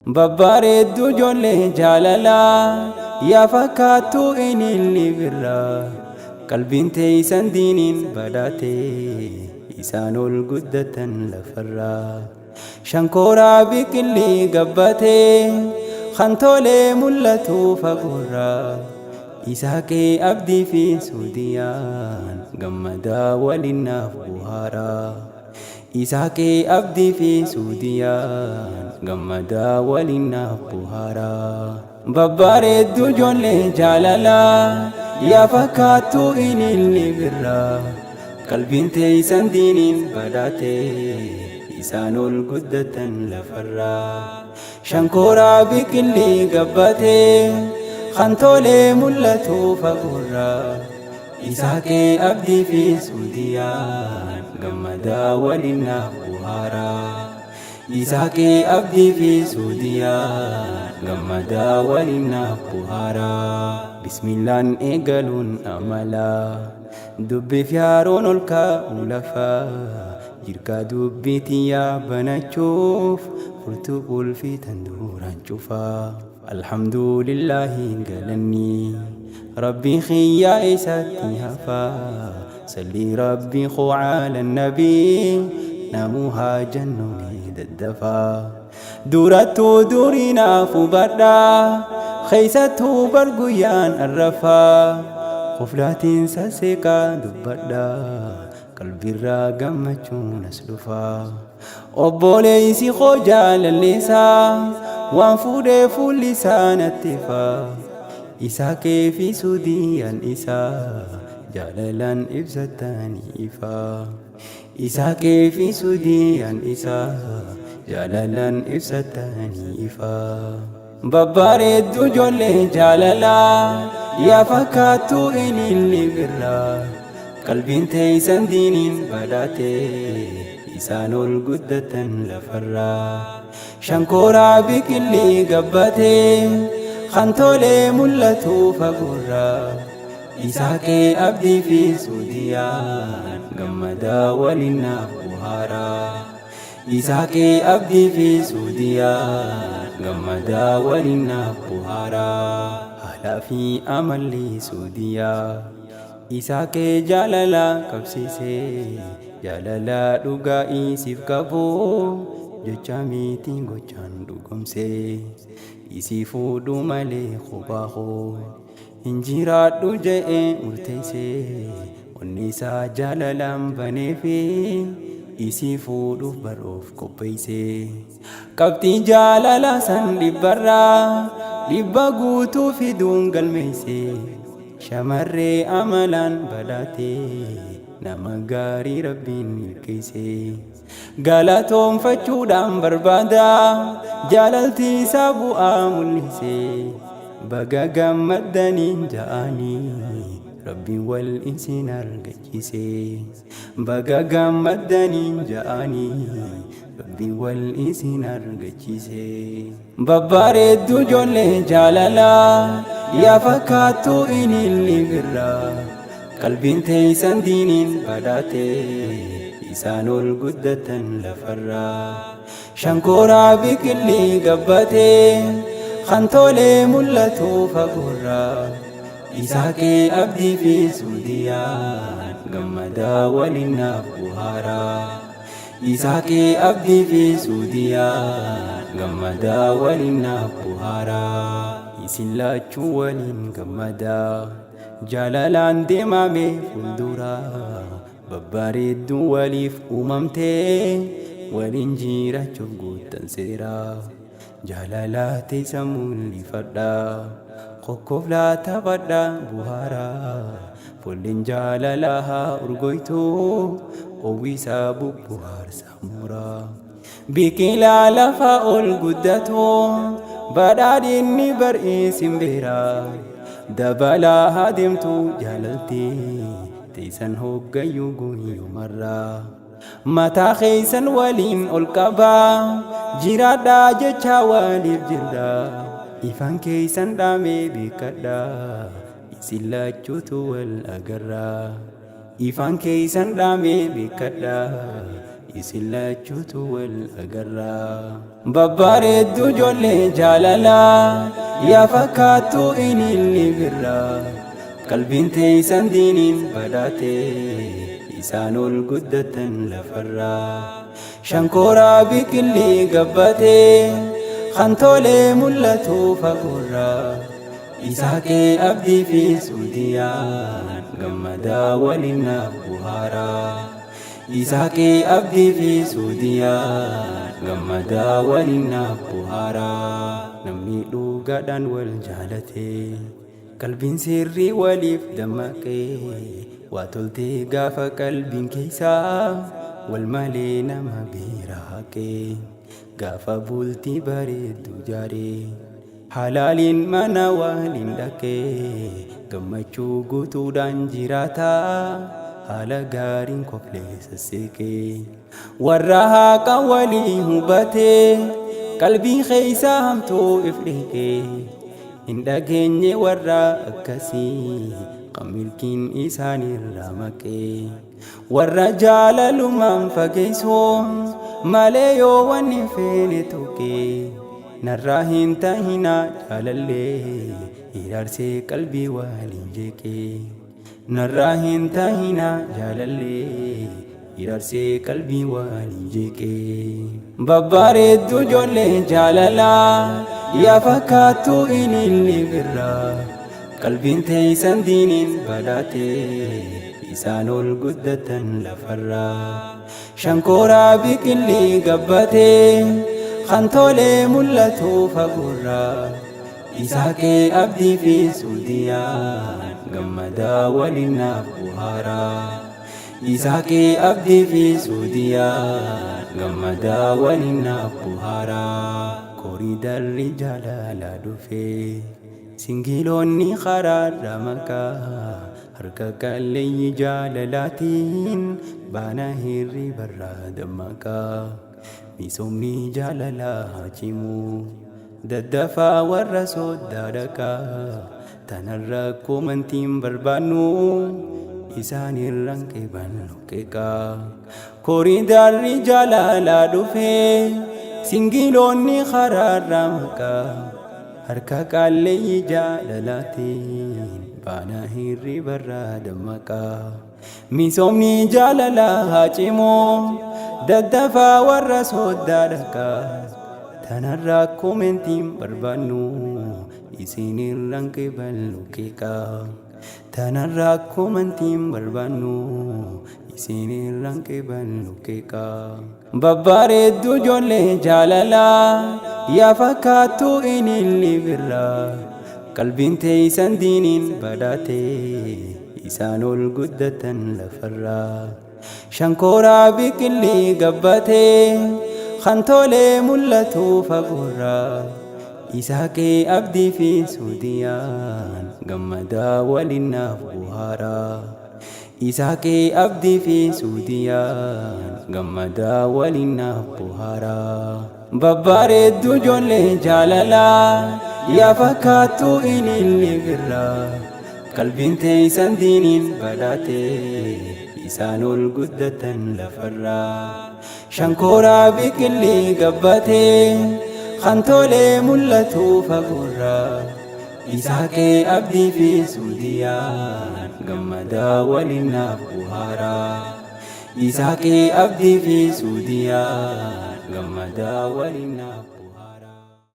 Babbareeddu ijoollee jaalalaa yaa fakkaattu inilli birraa qalbiin teeysan diiniin badhaate isaan ol guddatan lafarraa shankooraa biqilli gabbate kan tolee mul'atu fagoorraa Isaaqee Abdii fi Suudiyaan gammadaa waliin naaf buhaaraa. Isaaqee Abdii fi Suudiyaan gammadaa waliin naaf buhaaraa. Babbareeddu ijoollee jaalalaa yaa fakkaattu ililli birraa qalbiin teeysan diiniin badhaate isaan ol guddatan lafarraa shankooraa biqilli gabbate kan tolee mul'atu fagoorraa. Isaaqee Abdii fi Suudiyaan gammadaa waliin naaf buhaaraa. Isaaqee Abdii fi Suudiyaan gammadaa waliin naaf buhaaraa. Bismillaan eegaluun amala dubbiif yaaroon ol kaa'u lafa jirkaa dubbii tiyyaa banachuuf furtuu qulfii tan duraan cufaa. Alhamdulillaahi galanni Rabbii kiyyaa isatti hafa Sallii Rabbii koo caala nabii namuu haa jennuuni daddafa Durattuu durii naaf hubadha keessattuu bar guyyaan arrafa Qoflaatiin sasseeqaa dubbadha qalbiirraa gammachuun as dhufa Obboleessi koo jaalalleessaa waan fuudhee fuulli isaa natti ifa. Isaaqee fi Suudiyaan isaa jaalalaan ibsatanii ifa. Isaaqee fi Suudiyaan isaa jaalalaan ibsatanii ifa. Babbareeddu ijoollee jaalalaa yaa fakkaattu ililli birraa qalbiin teeysan diiniin badhaate isaan ol guddatan lafarraa shankooraa biqilli gabbate kan tolee mul'atu fagoorraa Isaaqee Abdii fi Suudiyaan gammadaa waliin naaf buhaaraa. Isaaqee Abdii fi Suudiyaa gammadaa waliin naaf buhaaraa. Haalaa fi amalli Suudiyaa Isaaqee jaalala qabsiisee jaalala dhugaa isiif qabu jecha miti gochaan dhugomsee isii fuudhu malee kophaa koo hin jiraadhu je'ee murteessee onni isaa jaalalaan baneefi isii fuudhuuf baroof qopheessee qabxii jaalala san dhibbarraa dhibba guutuu fiduun galmeessee shamarree amalaan badhaatee nama gaarii rabbiin milkeessee galatoonfachuudhaan barbaada jaalalti isaa bu'aa mul'isee baga gammaddaniin ja'anii rabbiin wal isin argachiisee baga gammaddaniin ja'anii rabbiin wal isin argachiisee. Babbareeddu ijoollee jaalalaa yaa fakkaattu ililli birraa qalbiin teeysan diiniin badhaate isaan ol guddatan lafarraa shankooraa biqilli gabbate kan tolee mul'atu fagoorraa Isaaqee Abdii fi Suudiyaan gammadaa waliin naaf buhaaraa. Isaaqee Abdii fi Suudiyaa gammadaa waliin naaf buhaaraa. Isin lachuu waliin gammadaa jaalalaan deemame fuuldura babbareedduu waliif uumamtee waliin jiraachuuf guuttan seera. Jaalala teessa mul'ifadha kokkoflaa taphadha buhaara folleen jaalala haa urgoytu oowwisa bubbuhaarsa moora. Biqilaa lafa ol guddatu badhaadhinni bar'ii simbeera dabalaa haa deemtu jaalalti teessan hoggayyuu guyyumarraa. Mataa keessan waliin ol qabaa jiraadhaa jechaa waliif jirra. Ifaan keessan dhaamee beekadhaa isin lachuutu wal agarra. Ifaan keessan dhaamee beekadhaa Isin lachuutu wal agarraa. Babbareeddu ijoollee jaalalaa yaa fakkaattu ililli birraa. Qalbiin teeysan diiniin badhaate isaan ol guddatan lafarraa. Shankooraa biqilli gabbate kan tolee mul'atu fagoorraa. Isaaqee Abdii fi Suudiyaan gammadaa waliin naaf buhaaraa. Isaaqee Abdii fi Suudiyaan gammadaa waliin naaf buhaaraa. Namni dhugaadhaan wal jaalate qalbiin sirrii waliif dammaqee waa toltee gaafa qalbiin keessaa wal malee nama biira haqee gaafa bultii bareeddu jaaree halaaliin mana waliin dhaqee gammachuu guutuudhaan jiraata haala gaariin koflee sasseeqee warra haqa walii hubatee qalbii keessa hamtuu if dhiqee hin dhageenye warra akkasii kan milkiin isaanirraa maqee warra jaalalumaan fageessoo malee yoo wanni feene tuqee narraa hin tahinaa jaalallee hiraarsee qalbii waliin jeeqee narraa hin tahinaa jaalallee hiraarsee qalbii waliin jeeqee. Babbareeddu ijoollee jaalalaa yaa fakkaattu ililli birraa. Qalbiin teeysan diiniin badhaate isaan ol guddatan lafarraa. Shankooraa biqilli gabbate kan tolee mul'atu fagoorraa. Isaaqee Abdii fi Suudiyaan gammadaa waliin naaf buhaaraa. Isaaqee Abdii fi Suudiyaan gammadaa waliin naaf buhaaraa. Koriidarri jaalalaa dhufee singiloonni karaarra maqaa harka qalleeyyi jaalalaatiin baana hirribarraa dammaqaa. Misoomni jaalalaa haa cimu daddafaa warra soddaa dhaqaa. Tanarra komantiin barbaannu isaanirraan qeeballu qeeqaa. Koriidarri jaalalaa dhufee singiloonni karaarra maqaa harka qalleeyyi jaalalaatiin baana hirribarraa dammaqaa. Misoomni jaalalaa haa cimu daddafaa warra soddaa dhaqaa. Tanarraa komentiin barbaannu isinirraan qeeballu qeeqaa. Tanarraa komentiin barbaannu isinirraan qeeballu qeeqaa. Babbareeddu ijoollee jaalalaa yaa fakkaattu ililli birraa. Qalbiin teeysan diiniin badhaate isaan ol guddatan lafarraa. Shankooraa biqilli gabbate kan tolee mul'atu fagoorraa. Isaaqee Abdii fi Suudiyaan gammadaa waliin naaf buhaaraa. Isaaqee Abdii fi Suudiyaan gammadaa waliin naaf buhaaraa. Babbareeddu ijoollee jaalalaa yaa fakkaattu ililli birraa. Qalbiin teeysan diiniin badhaate isaan ol guddatan lafarraa. Shankooraa biqilli gabbate kan tolee mul'atu fagoorraa. Isaaqee Abdii fi Suudiyaan gammadaa waliin naaf buhaaraa. Isaaqee Abdii fi Suudiyaan gammadaa waliin naaf.